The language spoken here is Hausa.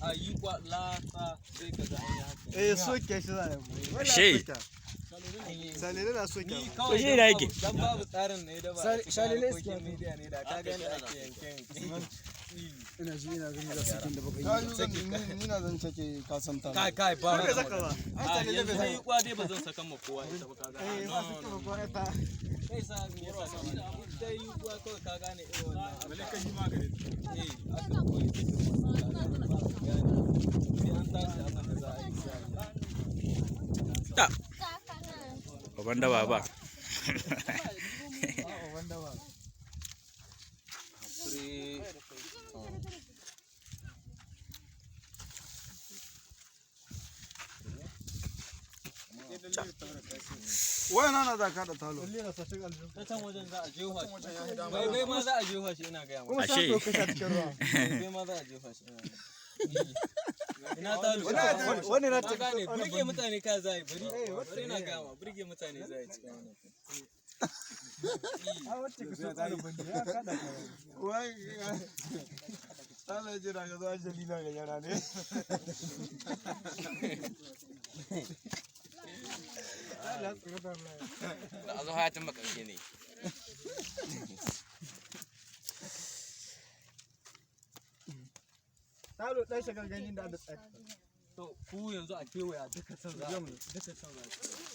A yi kwa lasa sai ka ga an yi haka. Eh, soke shi za a yi. Ashe. Salele na soke. Ni kawai Shi da yake. Dan babu tsarin ne da ba. Shalele harkokin media ne da ka gani ake yanke yanke. Ina ji ina gani za su kin da baka yi. Ni na zan cake kasan ta. Kai kai ba. Kai saka ba. Ai A salele yanzu bai yi saka. kwa dai ba zan saka ma kowa ita ba ka gane. Eh, ba sake ba ko ita. Kai sa me yasa ka bani? Dai yi kwa kawai ka gane irin wannan. Wale kan yi magani. Eh, aka koyi irin wannan ka gane ba su gane. Sai an tashi abin da za a yi sai a yi. Ta. Baban daba ba. Three. Wai na za ka da talo. Ta can wajen za a jefa shi. Bai bai ma za a jefa shi ina gaya maka. Ashe. Bai ma za a jefa shi ina gaya maka. Ina talo. Wani na Ka gane burge mutane ka za yi bari bari ina gaya ma burge mutane za yi cikin wannan. Wai Allah jira ka zo Angelina ga yara ne. Da azo hayatin makarke ne. Talo dan shagar ganin da da tsaki. To ku yanzu a kewaya duka can za a duka can za a kewaya.